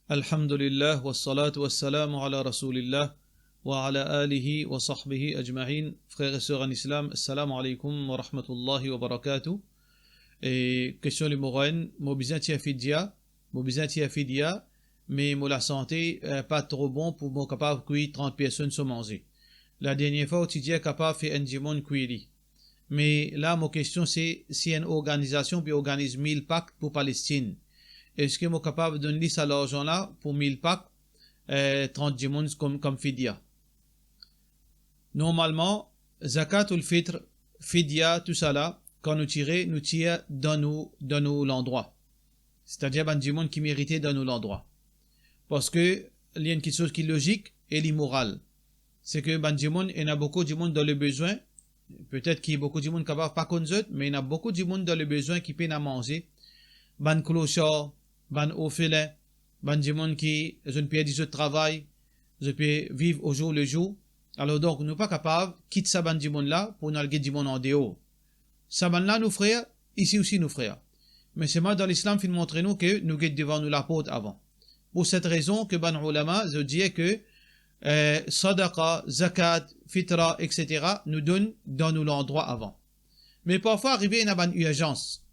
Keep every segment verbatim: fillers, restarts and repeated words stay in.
Alhamdulillah, wassalatu wassalamu ala Rasoulillah, wa ala alihi wa sahbihi ajmain. Frer e ser an Islam, assalamu alaykum wa rahmatullahi wa barakatuh. E kestion li mo rann, mo bizin tir fidya, mo bizin tir fidya, me mo lasante, eh, pa tro bon pou mo kapav kwi trant personn so manze. Ladernie fwa ou ti dir kapav fer enn dimoun kwi li. Me la, mo kestion se, si enn organizasion pe organiz mil pak pou Palestinn, eski mo kapav donn li sa larzan la pou mil pak, eh, trant dimoun kom, kom fidya? Normalman, zakat oul fitr, fidya, tousala, kan nou tire, nou tir dan nou, dan nou landrwa. Setadir bann dimoun ki merite dan nou landrwa. Parski li enn kiksoz ki lozik e li moral. Se ki bann dimoun, ena boukou dimoun dan lebezwin, petet ki boukou dimoun kapav pa konn zot, me ena boukou dimoun dan lebezwin ki pena manze, bann klosar, bann orfelin, bann dimoun ki zot inn perdi zot travay, zot pe viv au jour le jour. Alor donk, nou pa kapav kit sa bann dimoun la pou nou al get dimoun andeor. Sa bann la nou frer, isi osi nou frer. Me selman dan Lislam finn montre nou ki nou get devan nou laport avan. Pou set rezon ki bann oulama, zot dir ki, eh, sadaqa, zakat, fitra, et cetera, nou donn dan nou landrwa avan. Me parfwa arive ena bann irzans.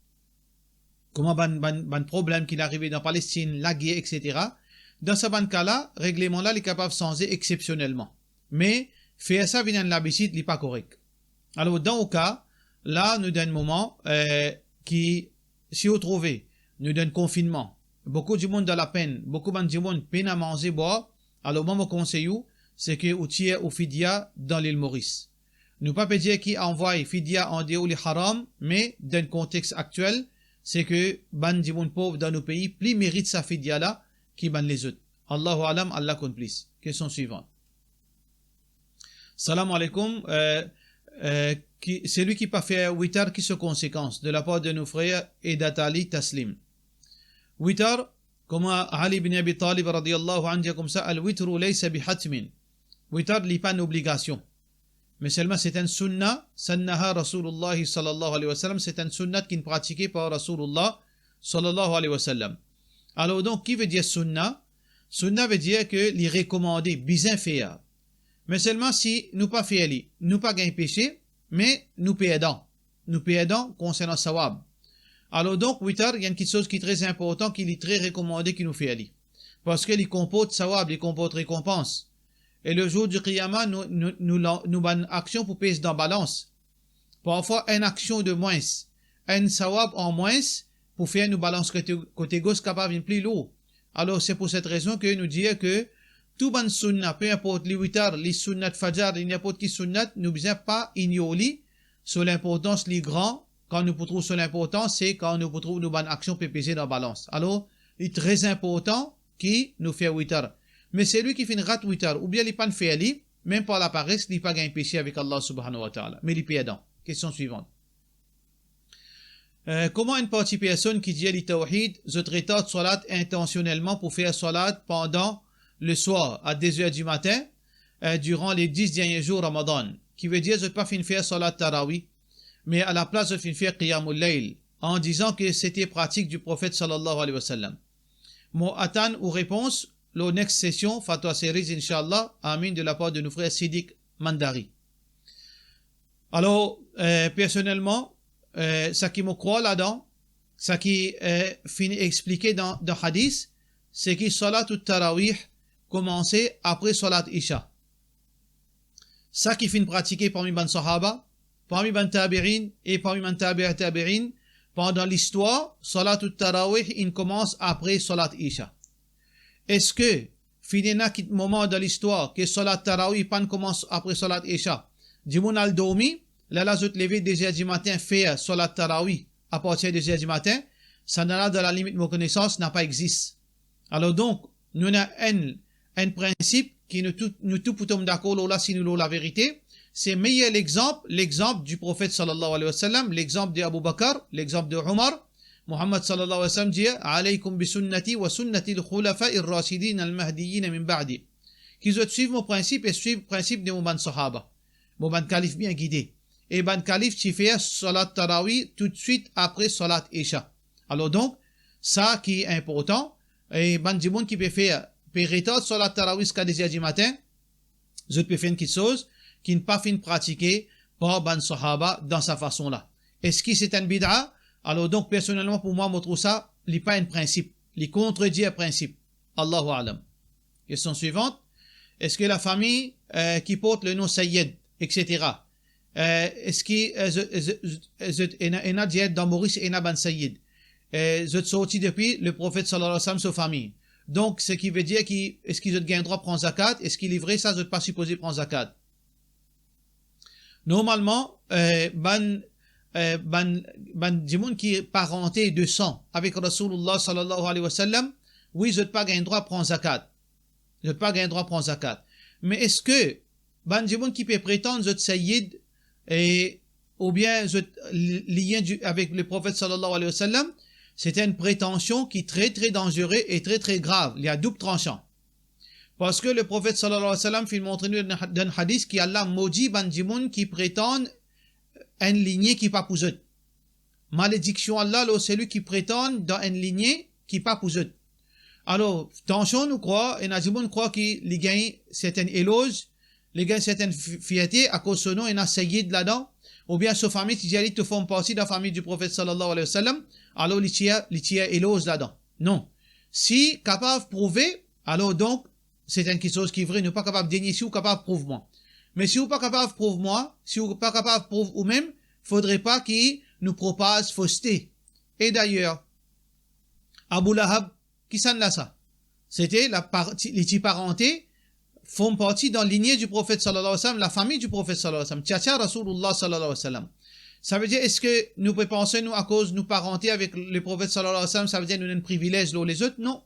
Kouma bann, bann, bann problem ki arive dan Palestinn, lager, et cetera. Dan sa bann ka la, regleman la, li kapav sanze exsepsionelman. Me fer sa vinn enn labitid, li pa korek. Alor, dan ou ka, la, nou dan enn moman, eh, ki, si ou trouve, nou dan enn konfinnman, boukou dimoun dan lapenn, boukou bann dimoun pena manze, bwar, alor mwa, mo konsey ou, se ki ou tir ou fidya dan Lil Moris. Nou pa pe dir ki anvway fidya andeor li haram, me dan konteks aktiel, se ki bann dimoun pov dan nou pei pli merit sa fidya la ki bann lezot. Allahu alam, Allah konn plis. Kestion swivan. Salam aleykoum, eh, eh, ki, selwi ki pa fer witar, ki so konsekans? De lapar de nou frer Edat Ali Taslim. Witar, kouma Ali bin Abi Talib radiyallahu anhu dir koumsa, "Al-witru laysa bihatmin." Witar, li pa enn obligasion. Me selman se enn sunna, sannaha Rasoulullah sallallahu alayhi wa sallam, se enn sunnat ki'nn pratike par Rasoulullah sallallahu alayhi wa sallam. Alor donk, ki vedir sunna? Sunna vedir ki li rekomande, bizin fer. Me selman si nou pa fer li, nou pa gagn pese, me nou perdan. Nou perdan konsernan sawab. Alor donk, witar, li enn kiksoz ki tre inportan, ki li tre rekomande ki nou fer li. Parski li konport sawab, li konport rekonpans. E le zour di Qiyama, nou, nou, nou, nou bann aksion pou pez dan balans. Parfwa, enn aksion de mwins, enn sawab an mwins, pou fer nou balans kote, kote gos kapav vinn pli lour. Alor, se pou set rezon ki nou dir ki tou bann sunna, pe inport li witar, li sunnat fajar, li ninport ki sunnat, nou bizin pa inyor li, so linportans li gran, kan nou pou trouv so linportans, se kan nou pou trouv nou bann aksion pe peze dan balans. Alor, li tre inportan ki nou fer witar. Me selwi ki finn rat witar, oubien li pa'nn fer li, mem par lapares, li pa gagn pese avek Allah subhanahu wa ta'ala. Me li perdan. Kestion swivan. Eh, kouma enn parti personn ki dir li tawhid, zot retard swalat intansionelman pou fer swalat pandan leswar a de zer di matin, eh, diran le dis dernie zour Ramadan, ki vedir zot pa finn fer swalat tarawih, me alaplas zot finn fer qiyamul layl, an dizan ki sete pratik di Profet sallallahu alayhi wa sallam. Mo atann ou repons lor next sesion Fatwa Series, inshallah. Amin, de lapar de nou frer Sidik Mandari. Alor, eh, personelman, eh, sa ki mo krwar ladan, sa ki, eh, finn explike dan, dan hadis, se ki swalatout tarawih koumanse apre swalat Isha. Sa ki finn pratike parmi bann sahaba, parmi bann tabi'in e parmi bann tabi'a tabi'in, pandan listwar, swalatout tarawih inn koumans apre swalat Isha. Eski finn ena kit moman dan listwar ki swalat tarawih pa'nn koumans apre swalat Isha? Dimoun al dormi, lerla zot leve de zer di matin fer swalat tarawih apartir de zer di matin, sa nala dan lalimit mo konesans napa exis. Alor donk, nou ena enn, enn prinsip ki nou tou, nou tou pou tom dakor lor la si nou lor laverite, se meyer lexanp, lexanp di Profet sallallahu alayhi wa sallam, lexanp de Abu Bakr, lexanp de Omar. Muhammad sallallahu alayhi wa sallam dir, "Alaykum bi sunnati wa sunnatil khulafa'ir rashidin al mahdiyyin min ba'di." Ki zot swiv mo prinsip e swiv prinsip de mo bann sahaba, mo bann kalif bien gide. E bann kalif ti fer swalat tarawih toutswit apre swalat Isha. Alor donk, sa ki inportan, e bann dimoun ki pe fer, pe retard salat tarawi ziska de zer dimatin, zot pe fer enn kiksoz ki pa finn pratike par bann sahaba dan sa fason la. Eski se enn bid'a? Alor donk, personelman, pou mwa, mo trouv sa, li pa enn prinsip, li kontredir prinsip. Allahu a'lam. Kestion swivant, eski lafami, eh, ki port le nom Sayyid, et cetera, eh, eski, eh, zot, zot, zot, zot, ena, ena dir dan Moris, ena bann Sayyid, eh, zot sorti depi Leprofet sallallahu alayhi wa sallam so fami. Donk, seki vedir ki, eski zot gagn drwa pran zakat? Eski li vre sa, zot pa sipoze pran zakat? Normalman, eh, bann, eh, bann, bann dimoun ki parante de san avek Rasoulillah sallallahu alayhi wa sallam, wi, zot pa gagn drwa pran zakat. Zot pa gagn drwa pran zakat. Me eski bann dimoun ki pe pretann zot Sayyid, e, oubien zot li-, lien di-, avek Leprofet sallallahu alayhi wa sallam, se enn pretansion ki tre, tre danzere e tre, tre grav, li a doub transan. Parski Leprofet sallallahu alayhi wa sallam finn montre nou dan, dan hadis ki Allah modi bann dimoun ki pretann enn linie ki pa pou zot. Malediksion Allah lor selwi ki pretann dan enn linie ki pa pou zot. Alor, tansion nou krwar, ena dimoun krwar ki li gagn sertenn eloz, li gagn sertenn fi-, fierte akoz so nom ena Sayyid ladan, oubien so fami ti dir li to form parti dan fami di Profet sallallahu alayhi wa sallam, alor li tir, li tir eloz ladan. Non. Si kapav prouve, alor donk, se enn kiksoz ki vre, nou pa kapav denie si ou kapav prouv mwa. Me si ou pa kapav prouv mwa, si ou pa kapav prouv ou mem, fodre pa ki nou propaz foste. E dayer, Abu Lahab, kisannla sa? Sete la par-, ti-, li ti parante, form parti dan linie di Profet sallallahu alayhi wa sallam, lafami di Profet sallallahu alayhi wa sallam, tiatia Rasoulillah sallallahu alayhi wa sallam. Savedir, eski nou pe panse nou, akoz nou parante avek Leprofet sallallahu alayhi wa sallam, savedir nou ena enn privilez lor lezot? Non.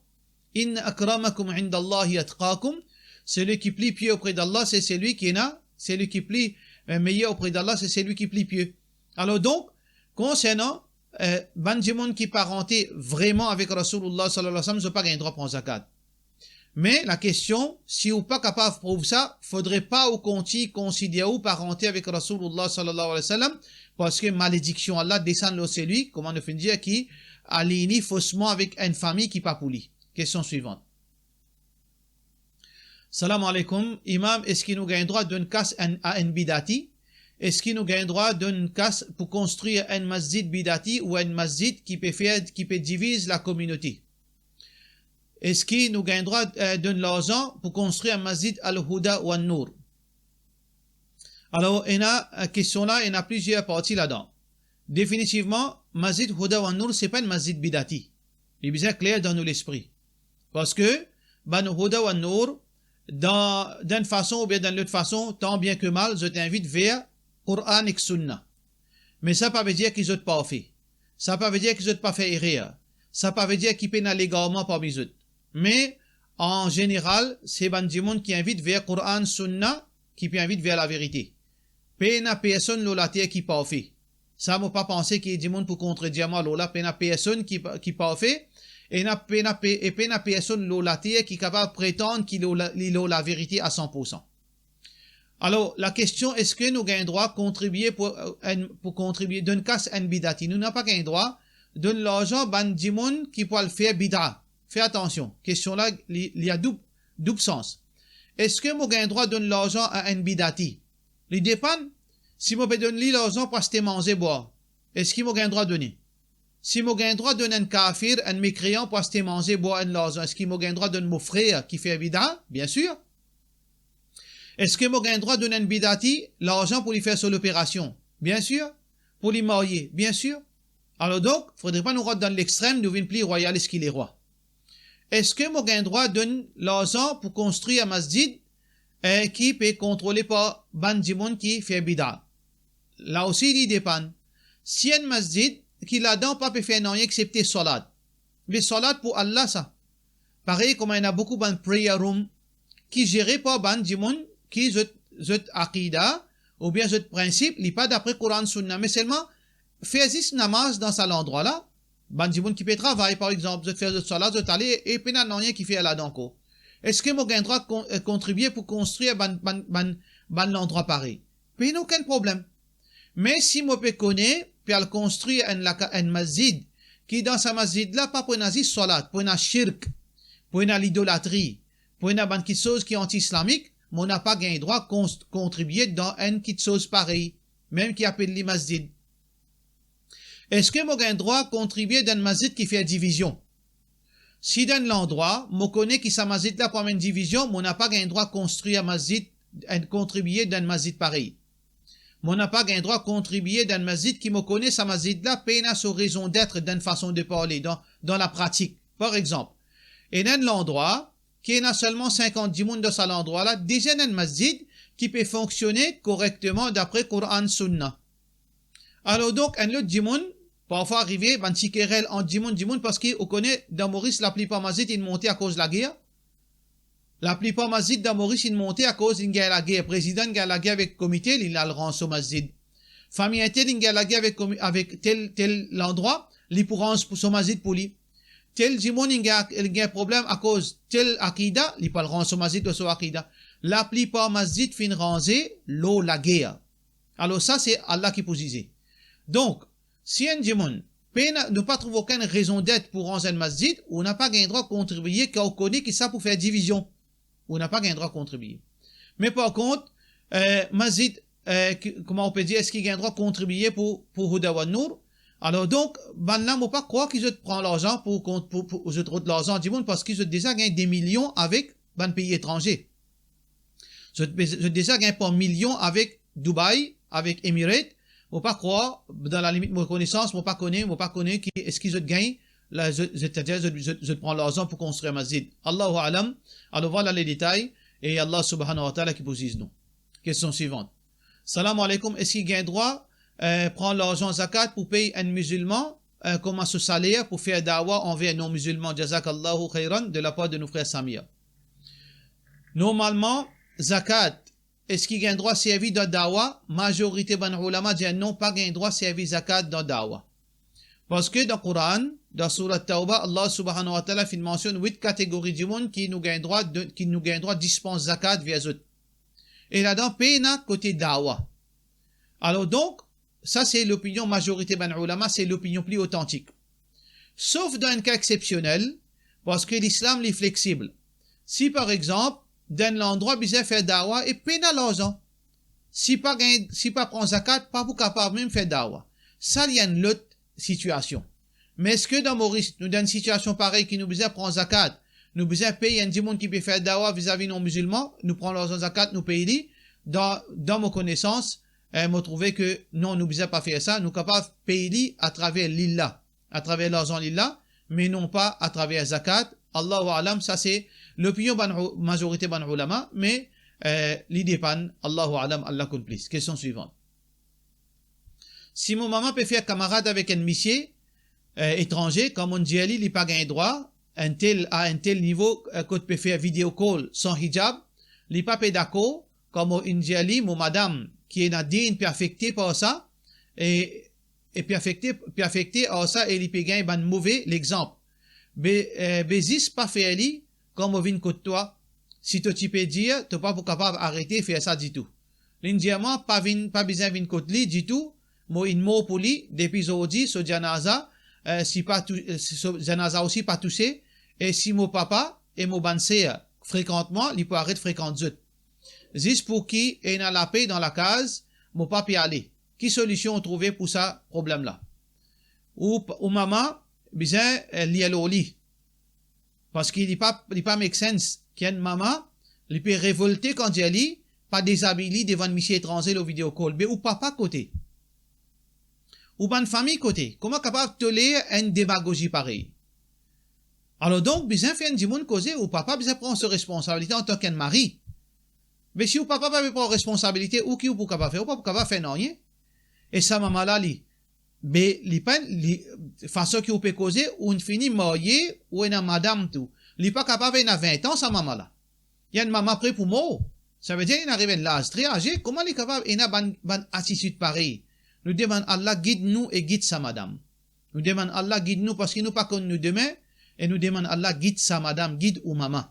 Inna akramakum indallahi atqakum. Selwi ki pli pie opre d'Allah, se selwi ki ena, selwi ki pli, eh, meyer opre d'Allah, se selwi ki pli pie. Alor donk, konsernan, eh, bann dimoun ki parante vreman avek Rasoulillah sallallahu alayhi wa sallam, zot pa gagn drwa pran zakat. Me lakestion, si ou pa kapav prouv sa, fodre pa ou kontign konsider ou parante avek Rasoulillah sallallahu alayhi wa sallam, parski malediksion Allah desann lor selwi, kouma nou finn dir, ki aliye li fosman avek enn fami ki pa pou li. Kestion swivant. Salam aleykoum. Imam, eski nou gagn drwa donn kas enn, a enn bidati? Eski nou gagn drwa donn kas pou konstrir enn masjid bidati ou enn masjid ki pe fer, ki pe diviz lakominote? Eski nou gagn drwa, eh, donn larzan pou konstrir masjid Al-Huda wan Nour? Alor, ena, eh, kestion la, ena plizier parti ladan. Definitivman, masjid Huda wan Nour, se pa enn masjid bidati. Li bizin kler dan nou lespri. Parski bann Huda wan Nour, dan, dan enn fason oubien dan lot fason, tan bien ke mal, zot invit ver Koran ek Sunna. Me sa pa vedir ki zot parfe. Sa pa vedir ki zot pa fer erer. Sa pa vedir ki pena legarman parmi zot. Me, an zeneral, se bann dimoun ki invit ver Koran, Sunna, ki pe invit ver laverite. Pena personn lor later ki parfe. Sa, mo pa panse ki dimoun pou kontredir mwa lor la, pena personn ki, ki parfe, e na, pena pe-, e pena personn lor later ki kapav pretann ki lor la, li lor laverite a san poursan. Alor, lakestion, eski nou gagn drwa kontribie pou, eh, enn, pou kontribie, donn kas enn bidati? Nou napa gagn drwa donn larzan bann dimoun ki pou al fer bida. Fer atansion, kestion la, li, li a doub, doub sans. Eski mo gagn drwa donn larzan a enn bidati? Li depann. Si mo pe donn li larzan pou aste manze, bwar, eski mo gagn drwa done? Si mo gagn drwa donn enn kafir, enn mekreyan pou aste manze, bwar, enn larzan, eski mo gagn drwa donn mo frer ki fer bida? Biensir. Eski mo gagn drwa donn enn bidati larzan pou li fer so loperasion? Biensir. Pou li marye? Biensir. Alor donk, fodre pa nou rant dan lextrem, nou vinn pli rwayalis ki lerwa. Eski mo gagn drwa donn larzan pou konstrir masjid, eh, ki pe kontrole par bann dimoun ki fer bida? La osi, li depann. Si enn masjid ki ladan pa pe fer nanye exsepte salat, me salat pou Allah sa. Parey kouma ena boukou bann prayer room ki zere par bann dimoun ki zot, zot akida oubien zot prinsip, li pa dapre Koran, Sunna, me selman fer zis namaz dan sa landrwa la. Bann dimoun ki pe travay, par exanp, zot fer zot salat, zot ale, e pena nanye ki fer ladan ankor. Eski mo gagn drwa kon-, eh, kontribie pou konstrir bann, bann, bann, bann landrwa parey? Pena okenn problem. Me si mo pe kone, pe al konstrir enn laka-, enn masjid, ki dan sa masjid la pa pou ena zis salat, pou ena shirk, pou ena lidolatri, pou ena bann kitsoz ki anti-islamik, mo napa gagn drwa kons-, kontribie dan enn kitsoz parey, mem ki apel li masjid. Eski mo gagn drwa kontribie dan enn masjid ki fer divizion? Si dan enn landrwa, mo kone ki sa masjid la pou amenn divizion, mo napa gagn drwa konstrir masjid, enn, kontribie dan enn masjid parey. Mo napa gagn drwa kontribie dan enn masjid ki mo kone sa masjid la pena so raison d'être dan fason de parle, dan, dan lapratik. Par exanp, ena enn landrwa ki ena selman sinkant dimoun dan sa landrwa la, deza ena enn masjid ki pe fonksione korekteman dapre Koran, Sunna. Alor donk, enn lot dimoun, parfwa arive bann ti kerel ant dimoun, dimoun, parski ou kone, dan Moris, laplipar masjid inn monte akoz lager. Laplipar masjid dan Moris inn monte akoz inn gagn lager, prezidan inn gagn lager avek komite, li al ranz so masjid. Fami intel inn gagn lager avek komi-, avek tel, tel landrwa, li pou ranz pou so masjid pou li. Tel dimoun inn gagn, inn gagn problem akoz tel akida, li pou al ranz so masjid lor so akida. Laplipar masjid finn ranze lor lager. Alor sa, se Allah ki pou zize. Donk, si enn dimoun, pena, nou pa trouv okenn raison d'être pou ranz enn masjid, ou napa gagn drwa kontribie, kan ou kone ki sa pou fer divizion. Ou napa gagn drwa kontribie. Me par kont, eh, masjid, eh, ki, kouma ou pe dir, eski gagn drwa kontribie pou, pou Huda wan Nour? Alor donk, bann la, mo pa krwar ki zot pran larzan pou kont-, pou, pou zot rod larzan dimoun, parski zot deza gagn de milion avek bann pei etranze. Zot, zot deza gagn par milion avek Dubai, avek Emirates. Mo pa krwar, dan lalimit mo konesans, mo pa kone, mo pa kone ki, eski zot gagn, la, zot, zot, setadir zot, zot, zot pran larzan pou konstrir masjid. Allahu a'lam. Alor vwala le detay, e Allah subhanahu wa ta'ala ki pou ziz nou. Kestion swivan. Salam aleykoum, eski gagn drwa, eh, pran larzan zakat pou pey enn mizilman, eh, kouma so saler pou fer dawa anver non-mizilman? Jazakallahu khairan, de lapar de nou frer Samir. Normalman, zakat, eski gagn drwa servi dan dawa? Mazorite bann oulama dir non, pa gagn drwa servi zakat dan dawa. Parski dan Koran, dan Surat Tawba, Allah subhanahu wa ta'ala finn mansionn wit kategori dimoun ki nou gagn drwa de, ki nou gagn drwa dispans zakat ver zot. E ladan pena kote dawa. Alor donk, sa se lopinion mazorite bann oulama, se lopinion pli otantik. Sof dan enn ka exsepsionel, parski Lislam li fleksib. Si par exanp, dan enn landrwa bizin fer dawa e pena larzan. Si pa gagn, si pa pran zakat, pa pou kapav mem fer dawa. Sa li enn lot sitiasion. Me eski dan Moris, nou dan enn sitiasion parey ki nou bizin pran zakat, nou bizin pey enn dimoun ki pe fer dawa vizavi non-mizilman, nou pran larzan zakat, nou pey li? Dan, dan mo konesans, eh, mo trouve ke non, nou bizin pa fer sa, nou kapav pey li atraver lil la, atraver larzan lil la, me non pa atraver zakat. Allahu a'lam, sa se lopinion bann ou-, mazorite bann oulama, me, eh, li depann, Allahu a'lam, Allah konn plis. Kestion swivan. Si mo mama pe fer kamarad avek enn misie, eh, etranze, kan mo'nn dir li, li pa gagn drwa, enn tel, a enn tel nivo, eh, kot pe fer video call san hijab, li pa pe dakor, kan mo'nn dir li, mo madam, ki ena din, pe afekte par sa, e, e pe afekte, pe afekte ar sa, e li pe gagn bann move lexanp. Be, eh, be zis pa fer li, kan mo vinn kot twa, si to ti pe dir, to pa pou kapav arete fer sa ditou. Li'nn dir mwa, pa vinn, pa bizin vinn kot li ditou, mo inn mor pou li, depi zordi, so janaza, eh, si pa tou-, eh, si so janaza osi pa touse, e si mo papa e mo bann ser frekant mwa, li pou aret frekant zot. Zis pou ki ena lape dan lakaz, mo pa pe ale. Ki solision ou trouve pou sa problem la? Ou, ou mama bizin, eh, lir lor li. Parski li pa, li pa make sense ki enn mama, li pe revolte kan dir li pa dezabiy li devan misie etranze lor video call. Be ou papa kote? Ou bann fami kote? Kouma kapav toler enn demagozi parey? Alor donk, bizin fer enn dimoun koze, ou papa bizin pran so responsabilite antan ki enn mari. Me si ou papa pa pe pran responsabilite, ou ki ou pou kapav fer? Ou pa pou kapav fer nanye. E sa mama la, li, be, li pa, li, fason ki ou pe koze, ou fini marye, ou ena madam tou. Li pa kapav ena vin an, sa mama la. Li enn mama pre pou mor. Savedir li inn ariv enn laz tre aze, kouma li kapav ena bann, bann atitid parey? Nou demann Allah gid nou e gid sa madam. Nou demann Allah gid nou, parski nou pa konn nou demin, e nou demann Allah gid sa madam, gid ou mama.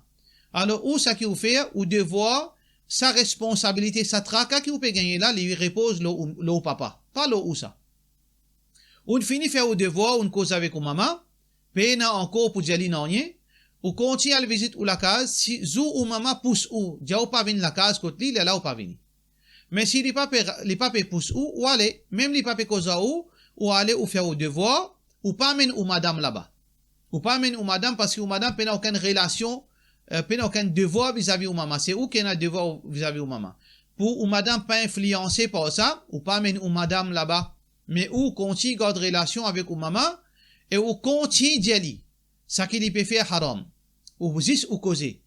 Alor, ou seki ou fer, ou devwar, sa responsabilite, sa traka ki ou pe gagne la, li repoz lor ou, lor ou papa, pa lor ou sa. Ou fini fer ou devwar, ou koz avek ou mama, pena ankor pou dir li nanye, ou kontign al vizit ou lakaz, si zour ou mama pous ou, dir ou pa vinn lakaz kot li, lerla ou pa vini. Me si li pa pe, li pa pe pous ou, ou ale, mem li pa pe koz ar ou, ou ale, ou fer ou devwar, ou pa amenn ou madam laba. Ou pa amenn ou madam, parski ou madam pena okenn relasion, eh, pena okenn devwar vizavi ou mama. Se ou ki ena devwar vizavi ou mama. Pou ou madam pa inflianse par sa, ou pa amenn ou madam laba. Me ou kontign gard relasion avek ou mama e ou kontign dir li seki li pe fer haram. Ou zis ou koze.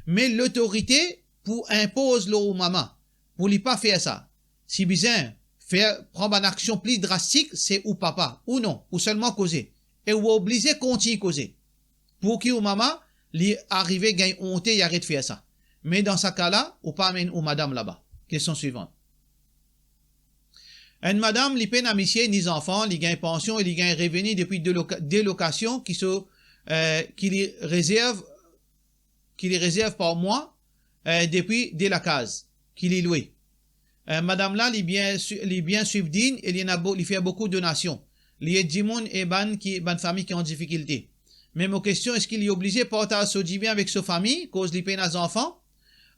Me lotorite pou inpoz lor ou mama, pou li pa fer sa. Si bizin fer, pran bann aksion pli drastik, se ou papa, ou non, ou selman koze. E ou oblize kontign koze. Pou ki ou mama, li arive gagn onte, li aret fer sa. Me dan sa ka la, ou pa amenn ou madam laba. Kestion swivant. Enn madam, li pena misie, ni zanfan, li gagn pansion e li gagn reveni depi de loka-, de lokasion ki so, eh, ki li rezerv, ki li rezerv par mwa, eh, depi de lakaz ki li lwe. Eh, madam la, li bien swi-, li bien swiv din e li ena bo-, li fer boukou donasion. Li ed dimoun e bann ki, bann fami ki an difikilte. Me mo kestion, eski li oblize partaz so dibien avek so fami, koz li pena zanfan?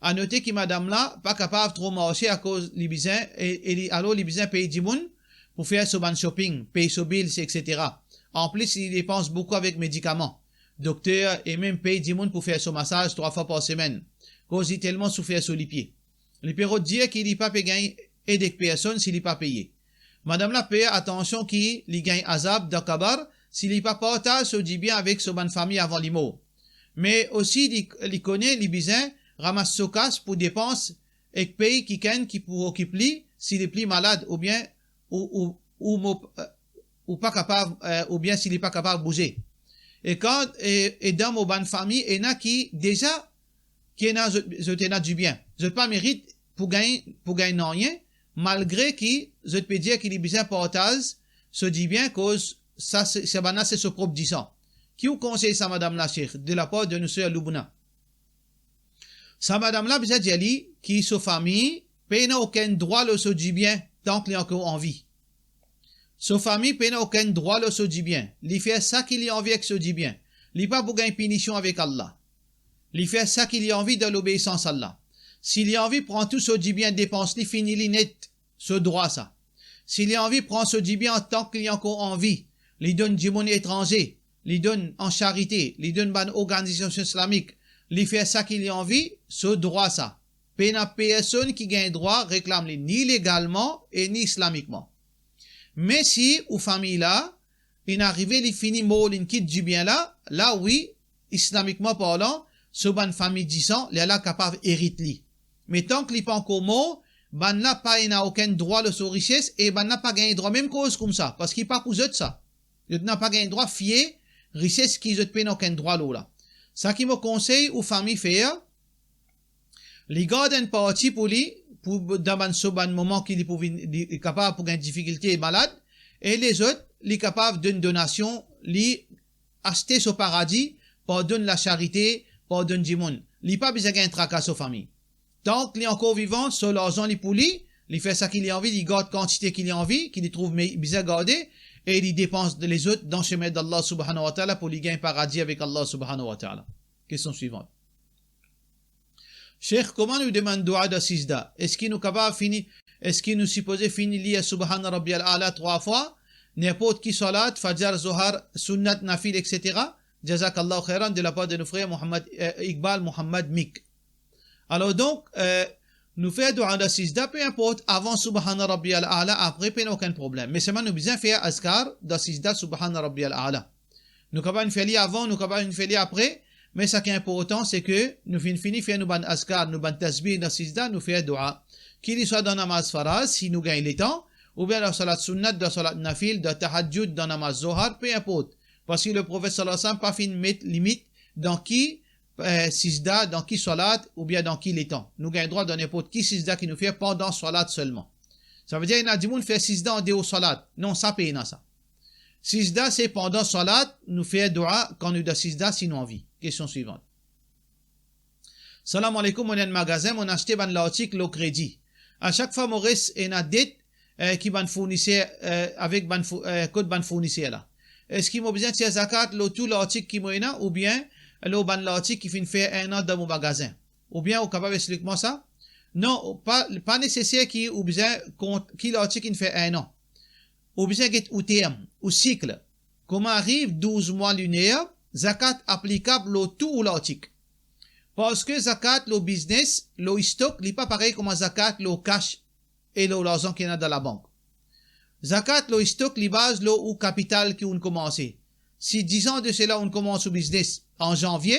A note ki madam la pa kapav tro marse akoz li bizin, e, e li, alor li bizin pey dimoun pou fer so bann shopping, pey so bills, et cetera. Anplis, li depans boukou avek medikaman, dokter, e mem pey dimoun pou fer so masaz trwa fwa par semenn, koz li telman soufer so lipie. Li pe rod dir ki li pa pe gagn ed ek personn si li pa peye. Madam la per atansion ki li gagn azab dan kabar si li pa partaz so dibien avek so bann fami avan li mor. Me osi li, li kone li bizin ramas so kas pou depans ek pey kikenn ki pou okip li si li pli malad oubien ou, ou, ou mo, ou pa kapav, eh, oubien si li pa kapav bouze. E kan, e, e dan mo bann fami, ena ki deza ki ena zot, zot ena dibien. Zot pa merit pou gagn, pou gagn nanye, malgre ki zot pe dir ki li bizin partaz so dibien, koz sa, se, sa bann la se so prop disan. Ki ou konsey sa madam la, Sheikh, de lapar de nou ser Lubna? Sa madam la bizin dir li ki so fami pena okenn drwa lor so dibien tank li ankor anvi. So fami pena okenn drwa lor so dibien. Li fer seki li anvi ek so dibien. Li pa pou gagn pinision avek Allah. Li fer seki li anvi dan lobeisans Allah. Si li anvi pran tou so dibien, depans li, fini li net, so drwa sa. Si li anvi pran so dibien antan ki li ankor anvi, li donn dimoun etranze, li donn an charite, li donn bann organizasion islamik, li fer seki li anvi, so drwa sa. Pena personn ki gagn drwa reklam li, ni legalman e ni islamikman. Me si ou fami la, inn arive li fini mor, linn kit dibien la, la wi, islamikman parlan, so bann fami disan, lerla kapav erit li. Me tank li pa ankor mor, bann la pa ena okenn drwa lor so rises e bann la pa gagn drwa mem koz koumsa, parski pa pou zot sa. Zot ena pa gagn drwa fiye rises ki zot pena okenn drwa lor la. Seki mo konsey ou fami fer, li gard enn parti pou li, pou dan bann so bann moman ki li pou vinn, li kapav pou gagn difikilte e malad, e lezot, li kapav donn donasion, li aste so paradi par donn lasarite, par donn dimoun. Li pa bizin gagn traka so fami. Tank li ankor vivan, so larzan li pou li, li fer seki li anvi, li gard kantite ki li anvi, ki li trouv me-, bizin garde, e li depans lezot dan semin d'Allah subhanahu wa ta'ala pou li gagn paradi avek Allah subhanahu wa ta'ala. Kestion swivant. Sheikh, kouma nou demann dua dan sijda? Eski nou kapav fini, eski nou sipoze fini lir Subhana Rabbiyal A'la trwa fwa, ninport ki salat, Fajr, Zohar, Sunnat, Nafil, et cetera? Jazakallahu khairan, de lapar de nou frer Mohammad, eh, Iqbal Mohammad Mik. Alor donk, eh, nou fer dua dan sijda, pe inport, avan Subhana Rabbiyal A'la, apre, pena okenn problem. Me selman nou bizin fer azkar dan sijda, Subhana Rabbiyal A'la. Nou kapav fer li avan, nou kapav fer li apre, me seki inportan, se ke nou finn fini fer nou bann azkar, nou bann tasbih dan sijda, nou fer dua. Ki li swa dan namaz faraz, si nou gagn letan, oubien dan salat sunnat, dan salat nafil, dan tahajjud, dan namaz Zohar, pe inport. Parski Leprofet sallallahu alayhi wa sallam pa finn met limit dan ki, eh, sijda, dan ki salat, oubien dan ki letan. Nou gagn drwa dan ninport ki sijda ki nou fer pandan salat selman. Savedir, ena dimoun fer sijda andeor salat. Non, sa pena sa. Sijda, se pandan salat, nou fer dua kan nou dan sijda, si nou anvi. Kestion swivant. Salam aleykoum, mo ena enn magazin, mo aste bann lartik lor kredi. A sak fwa mo res ena det, eh, ki bann fourniser, eh, avek bann fou-, eh, kot bann fourniser la. Eski mo bizin tir zakat lor tou lartik ki mo ena, oubien, lor bann lartik ki finn fer enn an dan mo magazin. Oubien ou kapav explik mwa sa? Non, pa, pa neseser ki ou bizin kont ki lartik inn fer enn an. Ou bizin get ou term, ou sik. Kouma ariv douz mwa liner, zakat aplikab lor tou ou lartik. Parski zakat lor biznes, lor stok, li pa parey kouma zakat lor kas e lor larzan ki ena dan labank. Zakat lor stok, li baz lor ou kapital ki ou'nn koumanse. Si dizan de sela ou'nn koumans ou biznes an zanvie,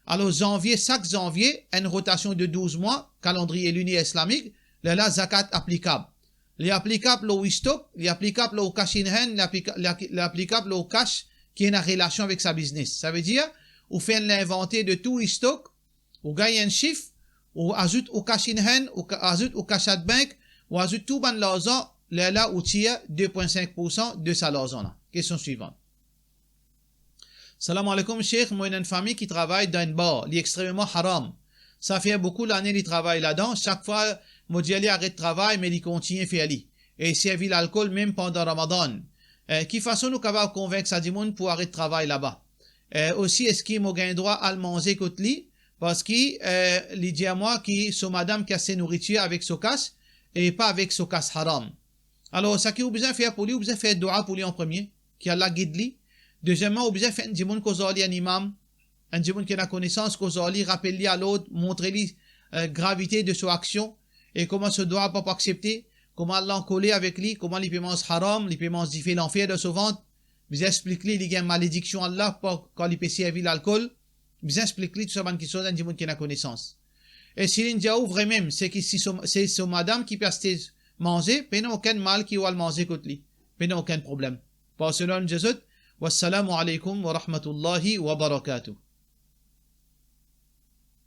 alor zanvie, sak zanvie, enn rotasion de douz mwa, kalandriye liner islamik, lerla zakat aplikab. Li aplikab lor ou stok, li aplikab lor ou cash in hand, li aplika-, li apli-, li aplikab lor ou kas ki ena relasion avek sa biznes. Savedir, ou fer enn linvanter de tou ou stok, ou gagn enn sif, ou azout ou cash in hand, ou ka-, azout ou cash at bank, ou azout tou bann larzan, lerla ou tir de pwin sink poursan de sa larzan la. Kestion swivan. Salam aleykoum, Sheikh. Mo ena enn fami ki travay dan enn bar. Li extrememan haram. Sa fer boukou lane li travay ladan. Sak fwa mo dir li aret travay, me li kontigne fer li. E servi lalkol mem pandan Ramadan. Eh, ki fason nou kapav konvink sa dimoun pou aret travay laba? Eh, osi, eski mo gagn drwa al manze kot li? Parski, eh, li dir mwa ki so madam ki aste nouritir avek so kas e pa avek so kas haram. Alor, seki ou bizin fer pou li, ou bizin fer dua pou li an premie, ki Allah gid li. Dezieman, ou bizin fer enn dimoun koz ar li, enn imam, enn dimoun ki ena konesans, koz ar li, rapel li alord, montre li, eh, gravite de so aksion, e kouma so dua pa pou aksepte, kouma Allah ankoler avek li, kouma li pe manz haram, li pe manz dife lanfer dan so vant, bizin explik li, li gagn malediksion Allah par, kan li pe servi lalkol, bizin explik li tou sa bann kiksoz, enn dimoun ki ena konesans. E si li'nn dir ou vremem, seki si so, se so madam ki pe aste manze, pena okenn mal ki ou al manze kot li. Pena okenn problem. Par sela nou dir zot, wassalamu aleykoum wa rahmatullahi wa barakatuh.